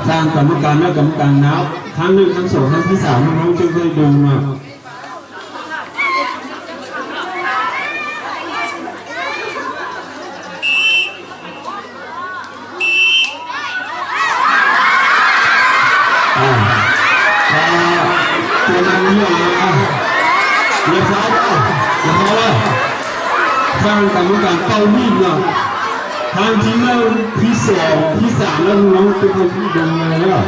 ສ້າງກຳມະການ ແລະ ກຳມະການນັບ ຄັ້ງໜຶ່ງ ຄັ້ງສອງ ຄັ້ງທີສາມ ນ້ອງໆຈຶ່ງຄ່ອຍດຶງມາ. ອ່າ ອ່າ ຕົວນັ້ນນີ້ ອ່າ ຢ່າຟ້າວເດີ ຢ່າຟ້າວເດີ ຟັງກຳມະການເປົ່າລີກເນາະ ຄັ້ງທີໜຶ່ງ ທີສອງ ທີສາມ ແລ້ວນ້ອງເປັນຄົນທີ່ເບິ່ງແລ້ວ.